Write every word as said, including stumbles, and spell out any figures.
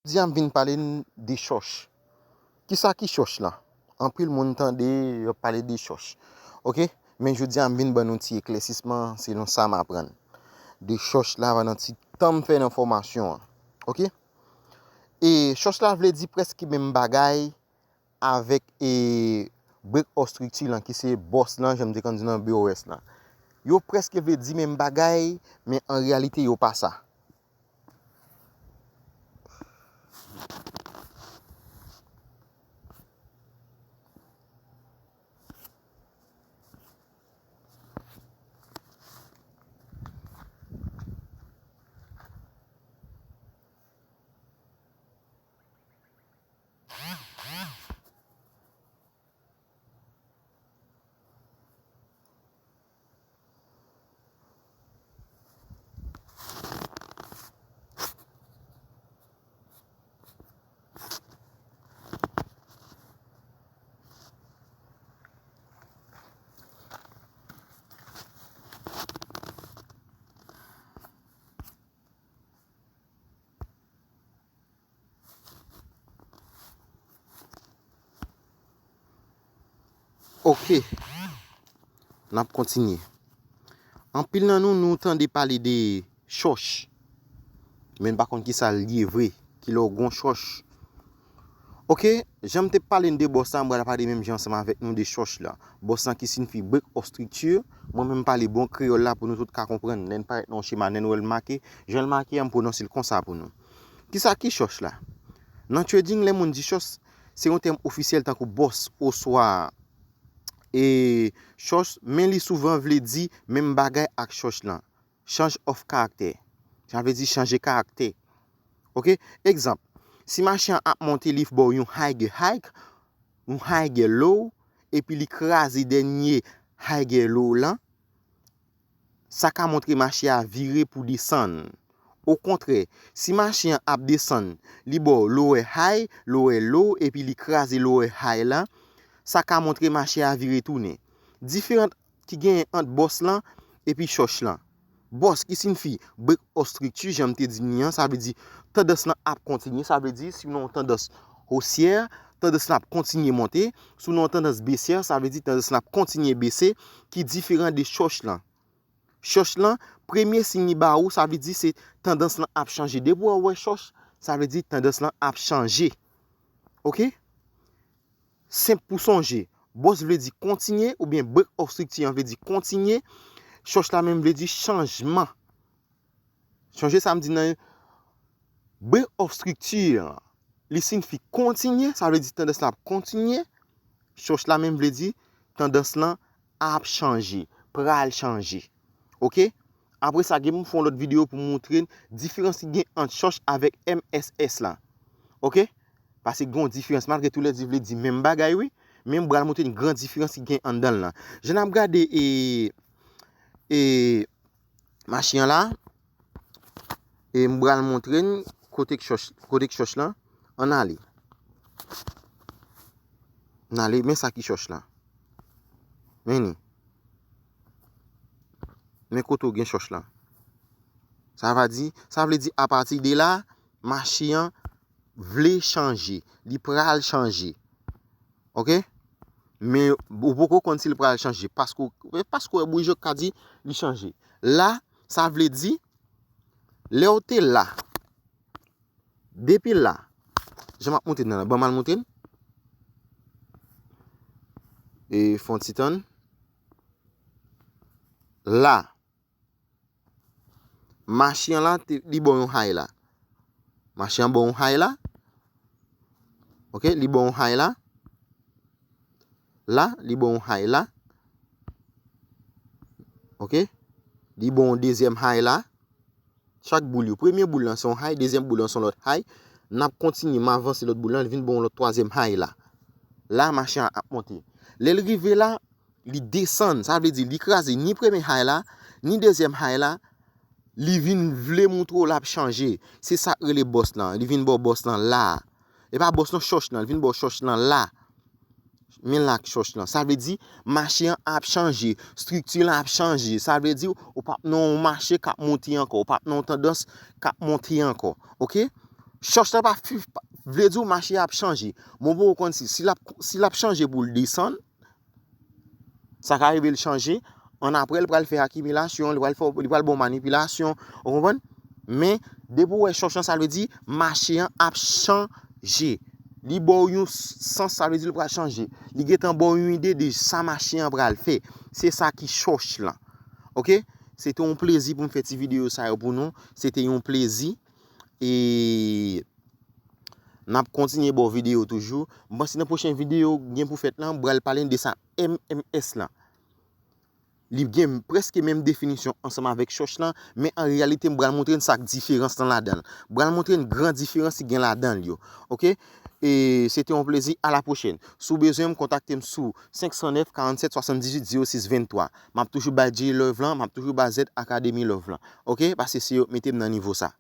Jodi a m vin pale n de chòch. Kisa ki chòch lan? Anpil moun tande yo ap pale de chòch. Oke? Men jodi a m vin ban nou ti eklèsisman selon sa m aprann de chòch la pandan ti tan m fè nan fòmasyon an. Oke? E chòch la vle di prèske menm bagay avèk e break of structure lan ki se bòs lan, jan m te konn di nan B O S lan. Yo prèske vle di menm bagay, men an reyalite yo pa sa. Oke. N ap kontinye. Anpil nan nou, nou tande pale de chòch. Men n pa konn kisa l ye vre. Kilè w gon chòch. Oke, jan m te pale n de bòs la, m pral pale menm jan ansanm avèk nou de chòch la. Bòs la ki siyifi break of structure. Mwen menm pale bon kreyòl la pou nou tout ka konprann. Lè n parèt nan yon chema, lè n wè l make, jan l make a, m pwononse l konsa pou nou. Kisa ki chòch la? Nan trading, lè moun di chòch, se yon tèm ofisyèl tankou bòs oswa e chòch, men li souvan vle di menm bagay ak chòch lan. Change of character. Sa vle di chanje karaktè. Oke? Egzanp, si mache an ap monte, li ba w yon higher high, yon higher low, epi li kraze dènye higher low lan, sa ka montre mache a vire pou desann. Okontrè, si mache an ap desann, li ba w lower high, lower low, epi li kraze lower high la, sa ka montre mache a vire tounen. Diferans ki genyen ant bòs lan epi chòch lan. Bòs ki siyifi break of structure, jan m te di n li an, sa vle di tandans lan ap kontinye, sa vle di si w nan yon tandans hosyè, tandans lan ap kontinye monte, si w nan yon tandans besyè, sa vle di tandans lan ap kontinye bese, ki diferan de chòch lan. Chòch lan, premye siy li ba ou, sa vle di se tandans lan ap chanje. Depi w wè chòch, sa vle di tandans lan ap chanje. Oke? Senp pou sonje. Bòs vle di kontinye, oubyen break of structure an vle di kontinye. Chòch la menm vle di chanjman. Sonje sa m di nan break of structure, li siyifi kontinye, sa vle di tandans la ap kontinye. Chòch la menm vle di tandans lan ap chanje, pral chanje. Oke? Apre sa, gen pou m fè yon lòt videyo pou m montre n diferans ki gen ant chòch avèk M S S la. Oke? Paske gen yon diferans, malgre toulède vle di menm bagay, wi. Men m pral montre n gran diferans ki gen anndan l lan. Jan n ap gade e, e, mache an la, e m pral montre n kote k chòch, kote k chòch lan. Ann ale. Ann ale, men sa ki chòch la. Men li. Men kote w gen chòch la. Sa va di, sa vle di apati de la, mache an vle chanje. Li pral chanje. Oke? Men ou poko konn si l pral chanje. Paske, paske w wè bouji yo ka di li chanje. La, sa vle di, lè w te la, depi la, jan m ap montre n nan, ban m al montre n. E fè yon ti tann. La, mache an la, te, li ba w yon high la. Mache an ba w yon high la. Oke, li ba w yon high la. La, li ba w yon high la. Oke? Li ba w yon dezyèm high la. Chak boul yo. Premye boul lan se yon high, dezyèm boul lan se yon lòt high. N ap kontinye, m avanse lòt boul lan, li vin ba w yon lòt twazyèm high la. La, mache an ap monte. Lè l rive la, li desann. Sa vle di, li kraze ni premye high la, ni dezyèm high la. Li vin vle montre w l ap chanje. Se sa k rele bòs lan. Li vin ba w bòs lan la. E pa bòs lan, chòch lan. Li vin ba w chòch lan la. Men la k chòch lan. Sa vle di, mache an ap chanje. Estrikti lan ap chanje. Sa vle di, ou p ap nan yon mache k ap monte ankò. Ou p ap nan yon tandans k ap monte ankò. Oke? Chòch la pa fi- pa- vle di w mache a ap chanje. Bon, pou w konn si, si l ap, si l ap chanje pou l desann, sa ka rive l chanje. An apre, l pral fè akimilasyon, li pral fè, li pral bon manipilasyon. Ou konprann? Men, depi w wè chòch lan, sa vle di mache an ap chanje. Li ba w yon sans, sa vle di l pral chanje. Li gentan ba w yon ide de sa mache an pral fè. Se sa ki chòch lan. Oke? Se te yon plezi pou m fè ti videyo sa yo pou nou. Se te yon plezi. E n ap kontinye ba w videyo toujou. M panse nan pwochen videyo gen pou fèt lan, m pral pale de sa M M S lan. Li gen prèske menm definisyon ansanm avèk chòch lan, men an reyalite, m pral montre n sa k diferans lan ladan l. M pral montre n gran diferans ki gen ladan l yo. Oke? E se te yon plezi. A la pwochèn. Si w bezwen m, kontakte m sou senk san nèf, karannset, swasanndizuit, zewo sis, venntwa. M ap toujou bay J Love lan, m ap toujou bay Z Academy Love lan. Oke? Paske se yo k mete m nan nivo sa.